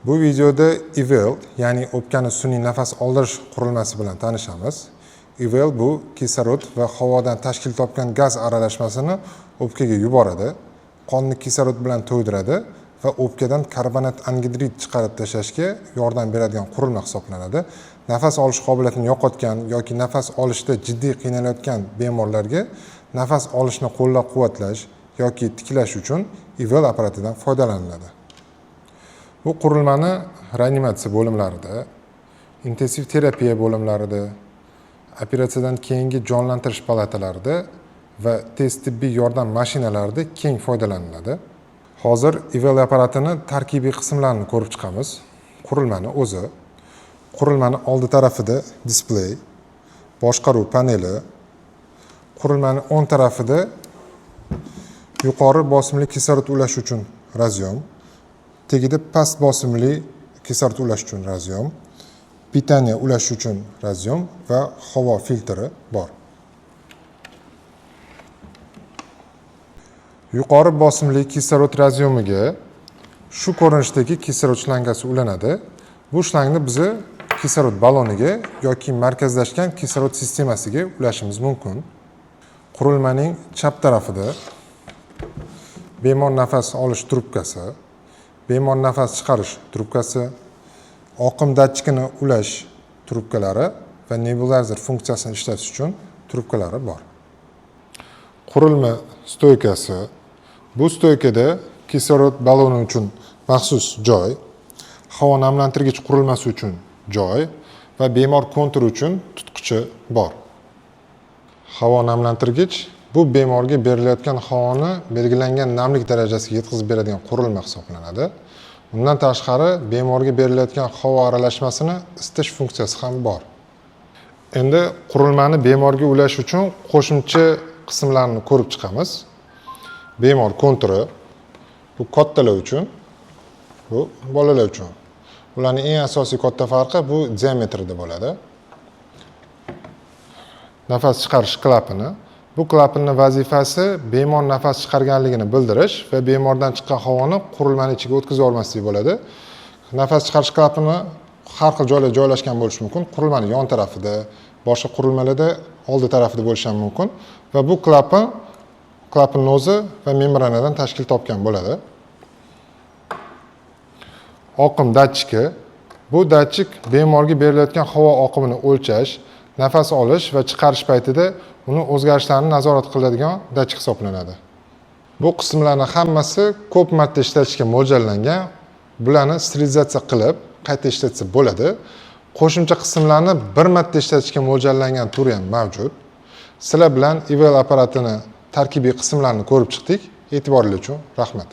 Bu videoda IVL, ya'ni o'pkani sun'iy nafas oldirish qurilmasi bilan tanishamiz. IVL bu kislorod va havodan tashkil topgan gaz aralashmasini o'pkaga yuboradi, qonni kislorod bilan to'ydiradi va o'pkadan karbonat angidrid chiqarib tashlashga yordam beradigan qurilma hisoblanadi. Nafas olish qobiliyatini yo'qotgan yoki nafas olishda jiddiy qiynalayotgan bemorlarga nafas olishni qo'llab-quvvatlash yoki tiklash uchun IVL apparatidan foydalaniladi. Bu qurilmani reanimatsiya bo'limlarida, intensiv terapiya bo'limlarida, operatsiyadan keyingi jonlantirish palatalarida va tez tibbiy yordam mashinalarida keng foydalaniladi. Hozir IVL apparatini tarkibiy qismlarini ko'rib chiqamiz. Qurilmani o'zi, qurilmani oldi tarafida displey, boshqaruv paneli, qurilmani o'ng tarafida yuqori bosimli kislorod ulash uchun разъем, tagida past bosimli kislorod ulash uchun разъем, питание ulash uchun разъем va havo filtri bor. Yuqori bosimli kislorod разъем iga shu ko'rinishdagi kislorod shlangasi ulanadi. Bu shlangni biz kislorod balloniga yoki markazlashgan kislorod sistemasiga ulashimiz mumkin. Qurilmaning chap tarafida bemor nafas olish trubkasi, bemor nafas chiqarish trubkasi, oqim datchikini ulash trubkalari va nebulizer funksiyasini ishlatish uchun trubkalari bor. Qurilma stoykasi. Bu stoykada kislorod balloni uchun maxsus joy, havo namlantirgich qurilmasi uchun joy va bemor konturi uchun tutqichi bor. Havo namlantirgich bu bemorga berilayotgan havoni belgilangan namlik darajasiga yetkazib beradigan qurilma hisoblanadi. Undan tashqari bemorga berilayotgan havo aralashmasini isitish funksiyasi ham bor. Endi qurilmani bemorga ulash uchun qo'shimcha qismlarni ko'rib chiqamiz. Bemor konturi bu kattalar uchun, bu bolalar uchun. Ularning eng asosiy katta farqi bu diametrida bo'ladi. Nafas chiqarish klapani. Bu klapanning vazifasi bemor nafas chiqarganligini bildirish va bemordan chiqqan havoni qurilmani ichiga o'tkazib yubormaslik bo'ladi. Nafas chiqarish klapani har xil joylarda joylashgan bo'lishi mumkin. Qurilmani yon tarafida, boshqa qurilmalarda oldi tarafida bo'lishi ham mumkin va bu klapan klapanning o'zi va membranadan tashkil topgan bo'ladi. Oqim datchiki. Bu datchik bemorga berilayotgan havo oqimini o'lchash, nafas olish va chiqarish paytida uni o'zgarishlarini nazorat qiladigan datchik hisoblanadi. Bu qismlarning hammasi ko'p marta ishlatishga mo'ljallangan. Bularni sterilizatsiya qilib qayta ishlatsa bo'ladi. Qo'shimcha qismlarni bir marta ishlatishga mo'ljallangan turi ham mavjud. Sizlar bilan IVL apparatini tarkibiy qismlarini ko'rib chiqdik. E'tiboringiz uchun rahmat.